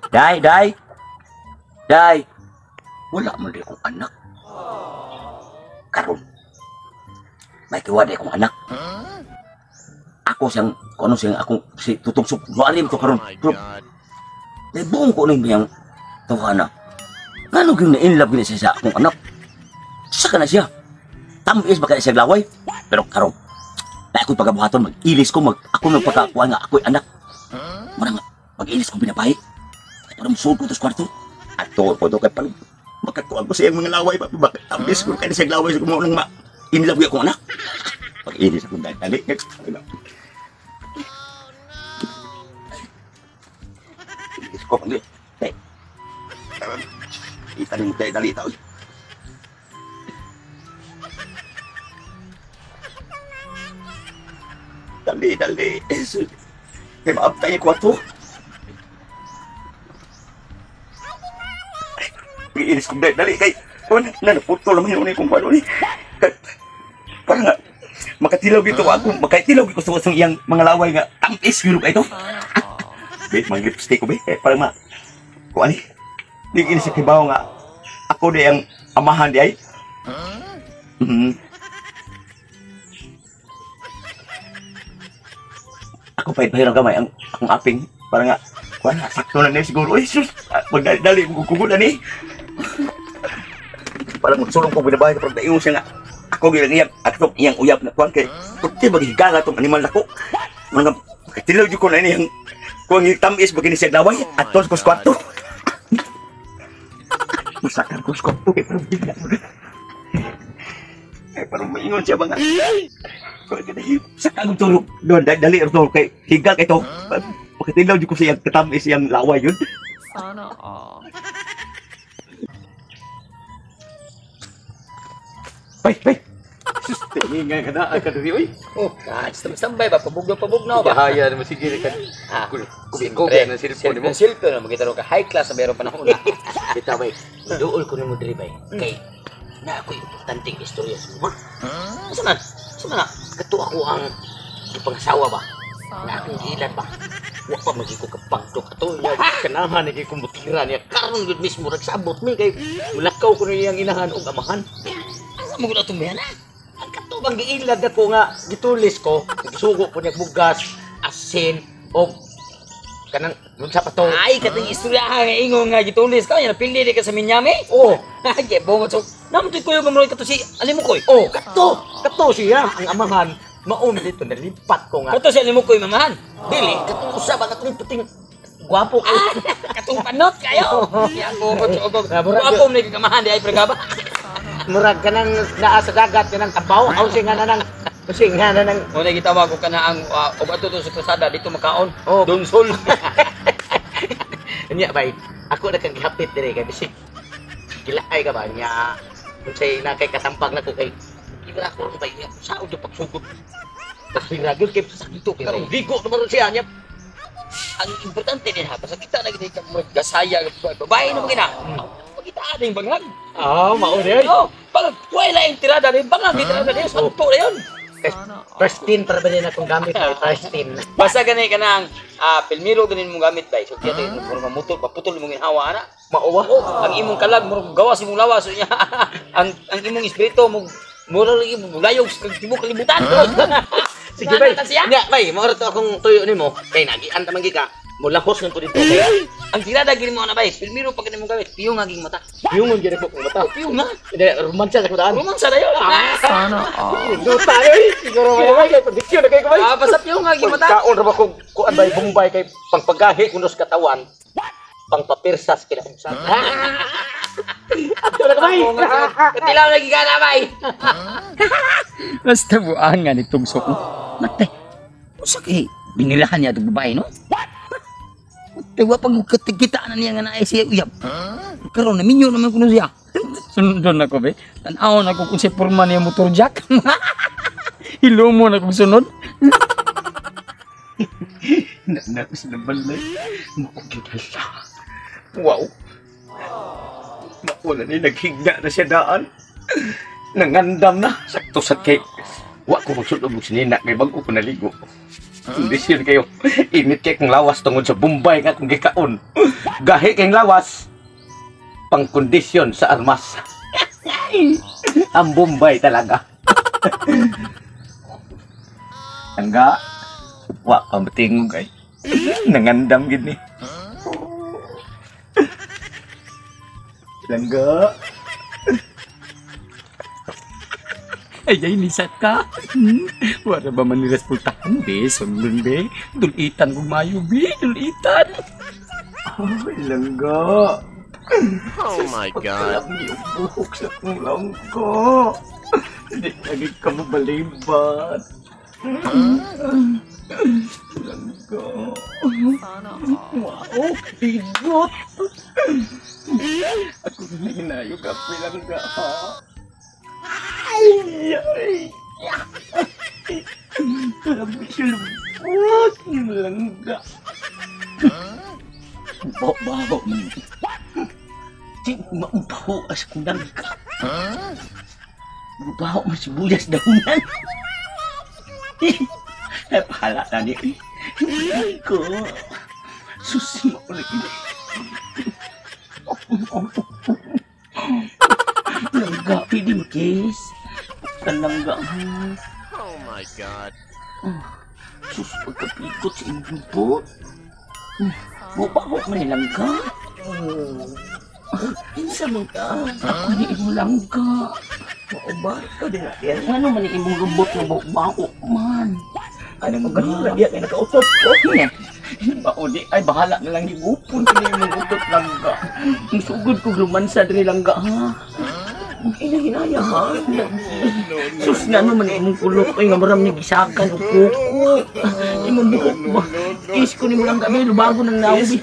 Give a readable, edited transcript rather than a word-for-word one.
Day, day. Day. Wala man di akong anak. Karon. May kiwa di akong anak. Ako siyang, kung ano siyang akong, si Tutong Sup, nualim to karon. Pero, may buong ko nang biyang tawhana. Ngano gyud na in love gyud siya sa akong anak? Saka na siya. Tamis ba kaya siya laway? Pero karon, na ako'y pagabuhaton, mag-ilis ko, ako magpakakuha nga ako'y anak. Muna nga, mag-ilis kong binabahi. Parang musuod ko ito sa kwarto. At to, po ito, kaya parang makakuha ko sa iyang mga laway. Bakit tamis ko kaya siyang laway sa kumuha ng in love akong anak. Pag-ilis akong dali. Ilis ko, pag-ilis. Italim mo tayo, dali ito. Dali, dali. Kaya maabtay yung kwarto. Iinis kong dali, dali kay na naputol naman yun kung paano ni. Parang nga makatilaw gito ako, makatilaw gito sa iyang mga laway nga tampis gyud ka ito. Be, mga lipstick ko be, parang ma kuan ni. Di ini sa kibaw nga ako di ang amahan di ay. Ako pahit-pahit gamay ang akong aping parang nga kuan sakto na ni siguro. Ay sus, magdali-dali mo kukulan ni. Parang magsulong ko binabahay kapag naingon siya nga ako gilang iyang atong iyang uyab na kuan kay puti maghigala tong animal nako. Mga katilaw jud ko na ini ang kuang tamis bagini siya laway aton ko sa kwarto. Masakar ko sa kwarto kay parang bigla. Ay parang maingon siya ba nga. Sa kagong tulog doon dali tulog kay higa kay to. Pakatilaw jud ko siya katamis iyang laway yun. Sana all. Bay, bay. Sus, tinga ka na ka diri oy. Oh, tambay ba pabugnaw ba? Bahaya mo sige ka. Kubi na cellphone mo. Cellphone na magita ka high class na meron panahon na. Bitaw bay. Duol ko nimo diri bay. Kay na ako'y importanteng istorya sa mo. Asa man? Asa man na? Kato ako ang ipangasawa ba? Na akong gilan ba? Wa pa magiko kapagdok ato niya kanahan ni kay kumbutira niya karon gyud mismo nagsabot mi kay mulakaw ko niyang inahan og amahan. Asa mo gud atong bayana? Ang katubang giilad ako nga gitulis ko, gisugo ko niya bugas, asin og kanang unsa pa to. Ay katong istorya nga ingon nga gitulis ka nya napili di ka sa Minyami. Oh, ay bongot so namutoy kuyo gamroy kato si Alimukoy. Oh, kato, kato siya ang amahan. Maom dito nalipat ko nga. Kato si Alimukoy mamahan. Dili kato usa ba katong puting gwapo ko. Katong panot kayo. Ya bongot so gwapo man kay amahan di ay pregaba. Murag kanang naa sa dagat kanang tabaw aw sing nga nang sing nga nang mo na gitawag ko kana ang og ato to sa krusada dito makaon. Oh, Donsol. Nya bay, ako na kang gihapit dire kay bisig gilaay ka ba nya unsay na kay katampag nako kay gira ko bay nya saud pagsugod. Pasira gyud kay sakito kay Karon ligo naman siya nya. Ang importante din ha, basta kita na gid ka mo gasaya babae na magina. Makita aning bangag. Ah, mao di. Oh, pag wala yung tirada ni bangag tirada ni santo na yun. First tin para ba din akong gamit ay first tin. Basta gani kanang pilmiro ganin mong gamit bay. So kaya tayo murag mamutol, paputol imong ginhawa ana. Mauwa. Oh, ang imong kalag murag gawas imong lawas so, ang imong espiritu mo murag lagi mulayog sa tibok kalibutan. Sige bay. Nya bay, mao ra to akong tuyo nimo kay nagian ta man gi ka. Mulahos nang ko dito kay ang tirada gini mo ana bay. Pilmiro pag gani mong gamit, piyong aging mata. Piyong gini ko kung mata. Piyong na. Hindi, romansa sa kutaan. Romansa na yun. Sana all. Duta oy. Siguro may bay kay pagdiksyon na kay ko bay. Ah, basta piyong aging mata. Kaon ra ba ko kuan bay Bombay kay pangpagahi kuno sa katawan. Pangpapirsas kinaumsan. Ato na ka bay. Katilaw lagi ka na bay. Basta buang nga ni Tugsok. Matay. Usa kay binilahan niya itong babae no? Matay, wa pag kita na niya nga naay siya uyab. Karon naminyo naman kuno siya. Sundon ako be. Tan-awon ako kung si porma niya motor jack. Hilumo na kong sunod. Na ko sa balay. Maugid hala. Wow. Mauna ni naghigda na siya daan. Nangandam na. Sakto sa kay. Wa ko magsulod og sinina kay bag-o ko naligo. Kondisyon kayo. Init kay kong lawas tungod sa Bombay nga akong gikaon. Gahi kayong lawas. Pangkondisyon sa armas. Ang Bombay talaga. Langga. Wa pa matingog ay. Nangandam gid ni. Langga. Ay, ay, nisat ka. Wala ba man ni resultahan, be? Sundon, be. Dulitan kong mayo, be. Dulitan. Ay, langga. Oh my God. Pagkalami ang buhok sa akong langga. Hindi lagi ka mabalibat. Langga. Sana all. Wow, higot. Ako na hinayo ka, langga, ha? Ay, ay. Grabe siya lubot ng langga. Baho-baho man. Di maubaho as kong langga. Baho man sibuyas dahunan. Ay, pahala na ni. Ay ko. Susi mo ulit. Langga, pwede mo kiss. Kalangga. Oh my God. Sus, pagkapikot sa imong lubot. Bubaho man ni langga. Kinsa man ka? Ako ni imong langga. Mao ba? Ikaw din na diyan. Ano man ni imong lubot nga baho man. Ano mo ganun ra diya kay nakautot ko. Bao di ay bahala na lang higupon kini imong utot langga. Musugod ko lumansa diri langga ha. Ina hinaya ha. Sus nga no man imong kulok ay nga maram ni gisakan og kuko. Imong buhok ba? Kiss ko nimo langga be lubago nang nawbi.